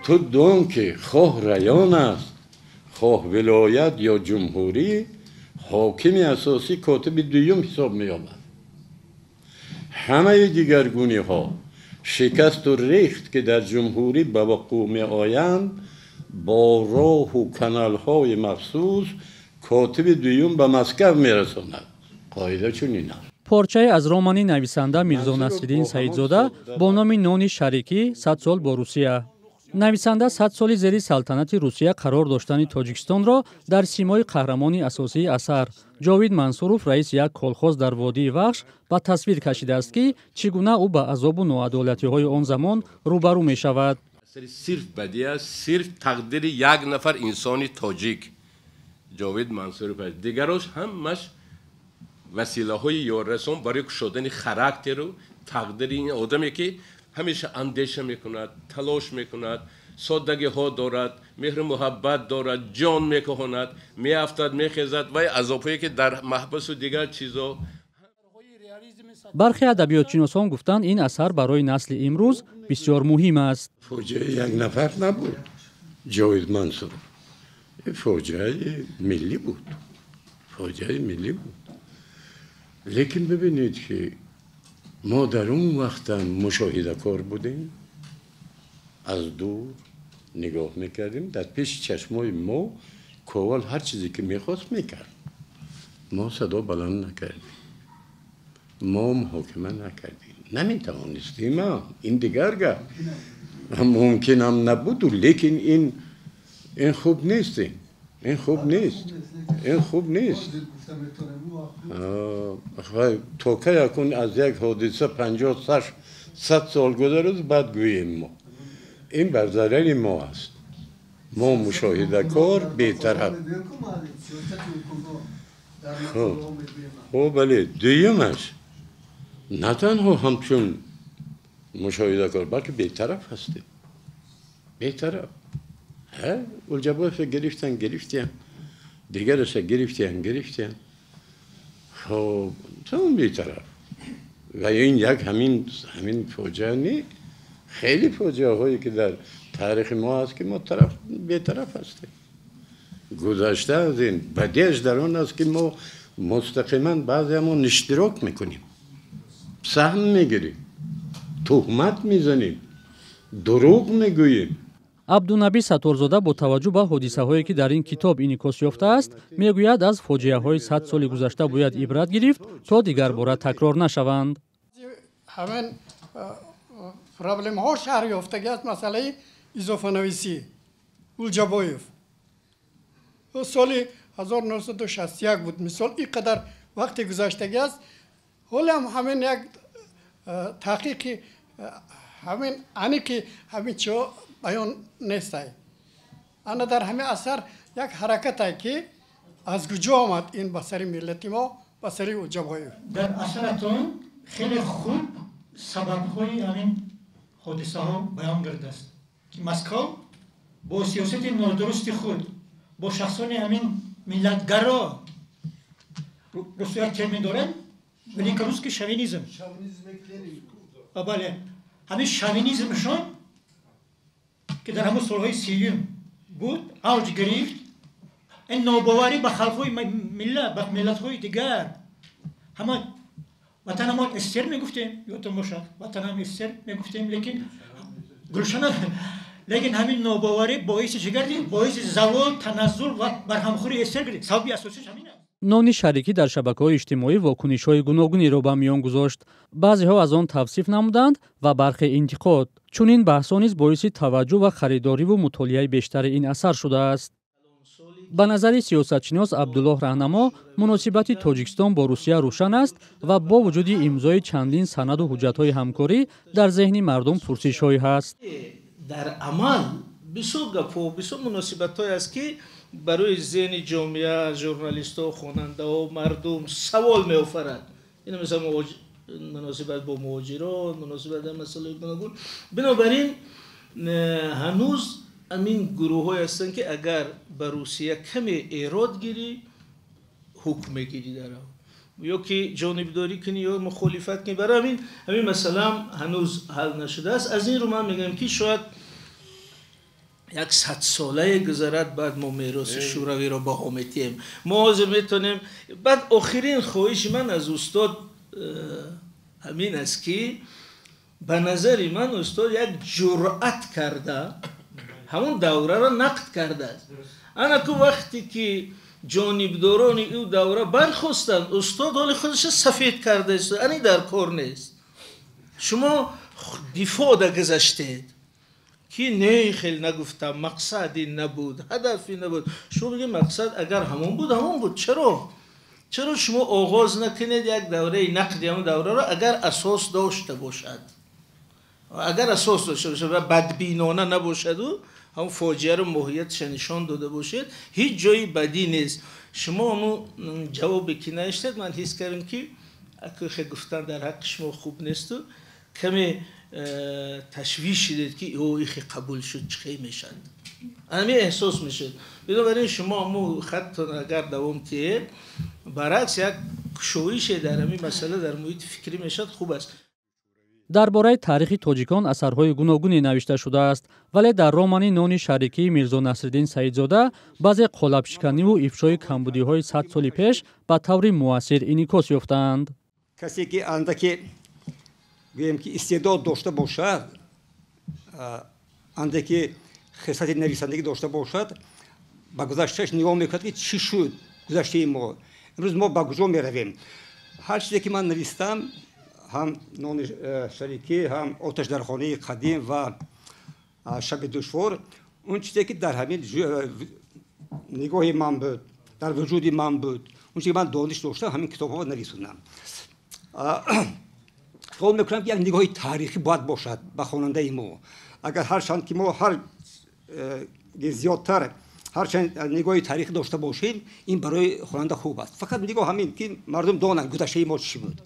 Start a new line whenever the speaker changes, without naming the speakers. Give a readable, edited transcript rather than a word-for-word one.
Ту дон ки хоҳ район аст, хоҳ вилоят ё ҷумҳурӣ, ҳокими асосӣ котиби дуюм ҳисоб меёбад. Ҳамаи дигаргуниҳо, шикасту рехт, ки дар ҷумҳурӣ ба вуқӯъ меоянд, бо роҳу каналҳои махсус котиби дуюм ба Москав мерасонад. Қоида чунин аст.
Порчае аз романи нависанда Мирзо Насриддин Саидзода бо номи «Нони шарикӣ: 100 сол бо Русия». Нависанда 100 соли зери салтанати Русия қарор доштани Тоҷикистонро дар симои қаҳрамони асосии асар, Ҷовид Мансуров, раиси як колхоз дар водии Вахш, ба тасвир кашидааст, ки чӣ гуна ӯ ба азобу ноадолатиҳои он замон рӯбарӯ мешавад.
Сирф бадӣ аст, сирф тақдири як нафар инсони тоҷик, Ҷовид Мансуров аст. Дигарош ҳамаш василаҳои ёррасон барои кушодани характеру тақдири ин одаме, ки ҳамеша андеша мекунад, талош мекунад, соддагиҳо дорад, меҳру муҳаббат дорад, ҷон мекоҳонад, меафтад, мехезад ва азобҳое, ки дар маҳбасу дигар чизо.
Бархе адабиётшиносон гуфтанд, ин асар барои насли имрӯз бисёр муҳим аст.
Фоҷиаи як нафар набуд Ҷовид Мансуров, фоҷиаи миллӣ буд, фоҷиаи миллӣ буд. Лекин бибинед, ки мо дар он вақтам мушоҳидакор будем, аз дур нигоҳ мекардем. Дар пеши чашмои мо Ковал ҳар чизе ки мехост, мекард. Мо садо баланд накардем, мо муҳокима накардем, наметавонистем. Ин дигар гап, мумкинам набуду. Лекин ин хуб нест, ин хуб нест, ин хуб нест. То кай акун аз як ҳодиса 50, 100 сол гузарад, баъд гӯем мо? Ин бар зарари мо аст. Мо мушоҳидакор, бетараф. Хуб, бале. Дуюмаш, на танҳо ҳамчун мушоҳидакор, балки бетараф ҳастем, бетараф. Улҷабоеве гирифтан, гирифтиям, дигараша гирифтиям, гирифтиям. Хоб, тамом, бетараф. Ва ин як ҳамин фоҷиа не, хеле фоҷиаҳое, ки дар таърихи мо ҳаст, ки мо тараф бетараф ҳастем. Гузашта аз ин, бадиаш дар он аст, ки мо мустақиман баъзеамон иштирок мекунем, саҳм мегирем, туҳмат мезанем, дурӯғ мегӯем.
Абдунаби Сатторзода бо таваҷҷӯҳ ба ҳодисаҳое, ки дар ин китоб инъикос ёфтааст, мегӯяд, аз фоҷиаҳои 100 соли гузашта бояд ибрат гирифт, то дигарбора такрор нашаванд.
Ҳамин проблемаҳо шарҳ ёфтагӣ аст. Масъалаи изофанависӣ Улҷабоев соли 1961 буд, мисол, ин қадар вақти гузаштагӣ аст, ҳолам ҳамин як таҳқиқи ҳамин аниқи ҳамин чиҳо баён нестай. Ана дар ҳамин асар як ҳаракате, ки аз куҷо омад ин ба сари миллати мо, ба сари Улҷабоев.
Дар асаратон хеле хуб сабабҳои ҳамин ҳодисаҳо баён гардааст, ки Москав бо сиёсати нодурусти худ, бо шахсони ҳамин миллатгаро, русо як термин доранд, великорусский шовинизм, бале, ҳамин шовинизмшон, ки дар ҳамон солҳои 30-юм буд, авҷ гирифт. Ин нобоварӣ ба халқҳои миллат, ба миллатҳои дигар. Ҳама ватанамон СССР мегуфтем, ёдтон бошад, ватанам СССР мегуфтем, лекин гулшана, лекин ҳамин нобоварӣ боиси чӣ гардид? Боиси завол, таназзул ва барҳамхӯрии СССР гардид. Сабаби асосиш ҳамин аст.
«Нони шарикӣ» дар шабакаҳои иҷтимоӣ вокунишҳои гуногунеро ба миён гузошт. Баъзеҳо аз он тавсиф намуданд ва бархе интиқод. Чунин баҳсҳо низ боиси таваҷҷӯҳ ва харидориву мутолиаи бештари ин асар шудааст. Ба назари сиёсатшинос Абдуллоҳ Раҳнамо, муносибати Тоҷикистон бо Русия рӯшан аст ва бо вуҷуди имзои чандин санаду ҳуҷҷатҳои ҳамкорӣ, дар зеҳни мардум пурсишҳое ҳаст.
Дар амал бисёр гапҳо, бисёр муносибатҳое аст, ки барои зеҳни ҷомеа, журналистҳо, хонандаҳо, мардум савол меофарад. Ин масалан муносибат бо муҳоҷирон, муносибат дар масъалаҳои гуногун. Бинобар ин ҳанӯз ҳамин гурӯҳҳое ҳастанд, ки агар ба Русия каме эрод гирӣ, ҳукм мегирӣ дар ё ки ҷонибдорӣ кунӣ ё мухолифат кунӣ. Барои ҳамин масъалаам ҳанӯз ҳал нашудааст. Аз ин рӯ ман мегӯям, ки шояд Як садсолае гузарад, баъд мо мероси шӯравиро баҳо метиҳем. Мо ҳозир метавонем. Баъд охирин хоҳиши ман аз устод ҳамин аст, ки ба назари ман устод як ҷуръат карда ҳамон давраро нақд кардааст. Ана ку вақте ки ҷонибдорони ӯ давра бархостанд, устод ҳоли худашро сафед кардааст. Ани дар кор нест. Шумо дифоъ да гузаштед, ки не, хел нагуфтам, мақсади набуд, ҳадафи набуд. Шумо бигед, мақсад агар ҳамон буд, ҳамон буд. Чаро шумо оғоз накунед як давраи нақди ҳамон давраро, агар асос дошта бошад, агар асос дошта бошад ва бадбинона набошаду ҳамон фоҷиаро моҳияташа нишон дода бошед, ҳеҷ ҷои бадӣ нест. Шумо ҳамун ҷавобе ки навиштед, ман ҳис кардам, ки акӯхе гуфтан дар ҳаққи шумо хуб несту каме ташвиш шидед, ки ё ихе қабул шуд, чӣ хел мешавад, ҳамин эҳсос мешуд. Бинобар ин шумо ҳамун хаттон агар давом тиҳед, баръакс, як кушоише дар ҳамин масъала дар муҳити фикрӣ мешавад, хуб аст.
Дар бораи таърихи тоҷикон асарҳои гуногуне навишта шудааст, вале дар романи «Нони шарикии» Мирзо Насриддин Саидзода баъзе қолабшиканиву ифшои камбудиҳои 100 соли пеш ба таври муассир инъикос ёфтаанд.
Касе ки андаке, гӯем ки, истеъдод дошта бошад, андаке хислати нависандагӣ дошта бошад, ба гузаштааш нигоҳ мекунад, ки чӣ шуд гузаштаи мо, имрӯз мо ба куҷо меравем. Ҳар чизе ки ман навистам, ҳам «Нони шарикӣ», ҳам «Оташ дар хонаи қадим» ва «Шаби душвор», он чизе ки дар ҳамин нигоҳи ман буд, дар вуҷуди ман буд, он чизе ки ман дониш доштам, ҳамин китобҳо нависондам. Хаёл мекунам, ки як нигоҳи таърихӣ бояд бошад ба хонандаи мо. Агар ҳарчанд ки мо ҳар зиёдтар ҳарчанд нигоҳи таърихӣ дошта бошем, ин барои хонанда хуб аст. Фақат нигоҳ ҳамин, ки мардум донанд, гузаштаи мо чӣ буд.